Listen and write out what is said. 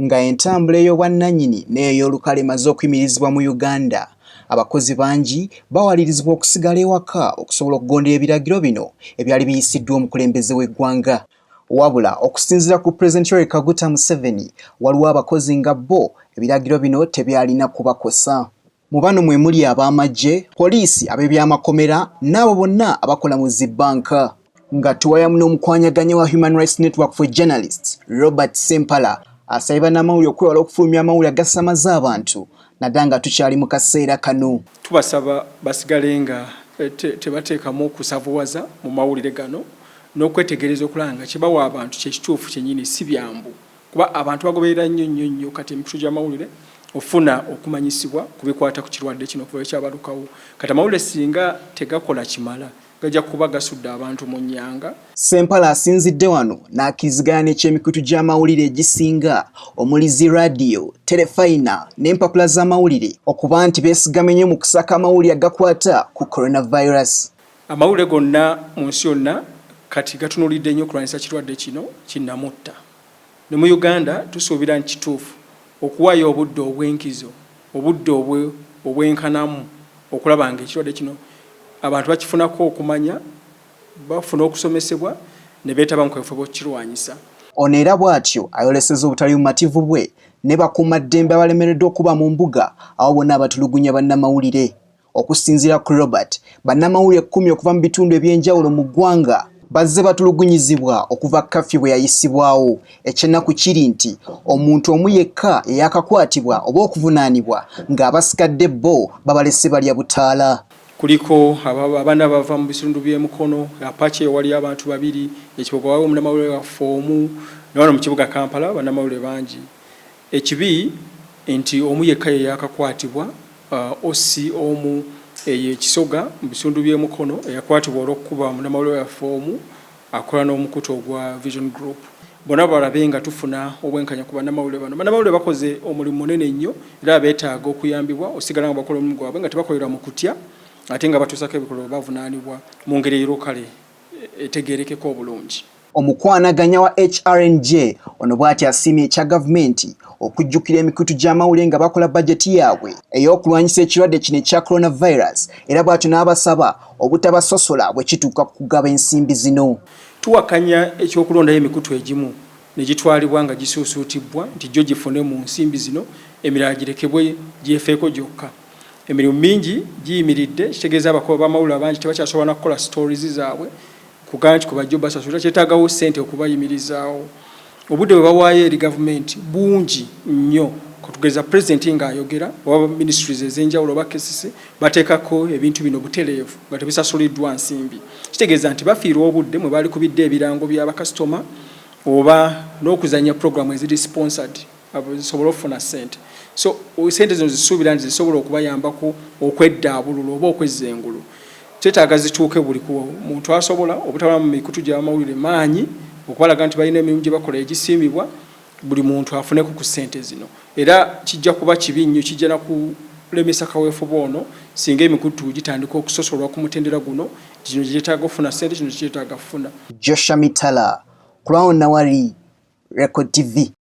Nga entambula ey'obwannannyini n'ey'olukale emaze okuyimirizibwa mu Uganda, abakozi bangi bawalirizibwa okusigala ewaka okusobola okugondera ebiragiro bino ebyali biyisiddwa omukulembeze w'eggwanga. Wabula okusinziira ku Pulezidenti Yoweri Kaguta Museveni, waliwo abakozi nga bo ebiragiro bino tebyalina kubakosa. Mu bano mwe muli ab'amagye, poliisi, ab'ebyamakomera n'abo bonna abakola mu zi bbanka. Nga tuwayamu n'omukwanyaganya wa Human Rights Network for Journalists, Robert Ssempala, asabye bannamawulire okwewala okufulumya amawulire agasamaza abantu naddala nga tukyali mu kaseera kano. Tubasaba basigale nga tebateekamu kusavuwaza mu mawulire gano n'okwetegereza okulaba nga kye bawa abantu kye kituufu kyennyini si byambu kuba abantu bagoberera nnyo nnyo nnyo kati emikutu gy'amawulire ofuna okumanyisibwa ku bikwata ku kirwadde kino okuva lwekyabalukawo. Kati amawulire singa tegakola kimala gajja kuba gasudde abantu mu nnyanga. Ssempala asinzidde wano n'akkiriziganya n'eky'emikutu gy'amawulire egisinga omuli zi raadiyo, terefayina n'empapula z'amawulire okuba nti beesigamye nnyo mu kusaka amawulire agakwata ku coronavirus. Amawulire gonna mu nsi yonna kati gatunuulidde nnyo kulwanyisa kirwadde kino kinnamutta. Ne mu Uganda tusuubira nti kituufu okuwaayo obudde obw'enkizo, obudde obwenkanamu okulaba ng'ekirwadde kino abantu bakifunako okumanya, bafuna okusomesebwa ne beetaba mu kaweefube w'okukirwanyisa. Ono era bw'atyo ayolesezza obutali bumativu bwe ne bakuumaddembe abalemereddwa okuba mu mbuga abo bonna abatulugunya bannamawulire. Okusinziira ku Robert, bannamawulire kkumi okuva mu bitundu eby'enjawulo mu ggwanga bazze batulugunyizibwa okuva kafyu bwe yayisibwawo. Eky'ennaku kiri nti omuntu omu yekka eyakakwatibwa oba okuvunaanibwa ng'abasigadde bo babalese balya butaala. Kuliko abaana bava mu bitundu by'e Mukono, Apache waliyo abantu babiri, e Kiboga waliwo munnamawulire waffe omu, ne wano mu kibuga Kampala bannamawulire bangi. Ekibi nti omu yekka ye yaakakwatibwa, OC omu eyo e Kisoga mu bitundu by'e Mukono eyakwatibwa olw'okukuba munnamawulire waffe omu akola n'omukutu ogwa Vision Group. Bona balabe nga tufuna obwenkanya ku bannamawulire bano. Bannamawulire bakoze omulimu munene nnyo era beetaaga okuyambibwa osigala nga bakola omulimu gwabwe nga tebakolera mu kutya ate nga batuusako ebikolobero bavunaanibwa mu ngeri ey'olukale etegeerekeka obulungi. Omukwanaganya wa HRNJ ono bw'ati asiimye ekya gavumenti okujjukira emikutu gy'amawulire nga bakola bajeti yaabwe ey'okulwanyisa ekirwadde kino ekya coronavirus era bw'atyo n'abasaba obutabasosola bwe kituuka ku kugaba ensimbi zino. Tuwakanya eky'okulondayo emikutu egimu ne gitwalibwa nga gisuusuutibbwa nti gyo gifune mu nsimbi zino emirala girekebwe gyefeeko gyokka. Emirimu mingi giyimiridde ekitegeeza abakuba b'amawulire abangi tebakyasobola na kukola stories zaabwe kugamba nti kubajja obasasulira kyetaagawo ssente okubayimirizaawo. Obudde bwe bawaayo eri gavumenti bungi nnyo kutugeza pulezidenti ng'ayogera oba ministries ez'enjawulo oba KCC bateekako ebintu bino butereevu nga tebisasuliddwa nsimbi. Kitegeeza nti bafiirwa obudde mwe baalikubidde ebirango bya bakasitoma oba n'okuzannya pulogulaamu eziri sponsored zisobole okufuna ssente. So ssente zino zisuubira nti zisobola okubayambako okweddaabulula oba okwezza engulu. Twetaaga zituuke buli ku muntu asobola obutabala mu mikutu gy'amawulire maanyi okubalaga nti balina emirimu gye bakola egisiimibwa buli muntu afuneko ku ssente zino. Era kijja kuba kibi nnyo kijja na kulemesa kaweefube ono singa emikutu gitandika okusosolwa ku mutendera guno nti kino kye kyetaaga okufuna ssente kino tekyetaaga kufuna. Joshua Mitala, Crown Nawali, Record TV.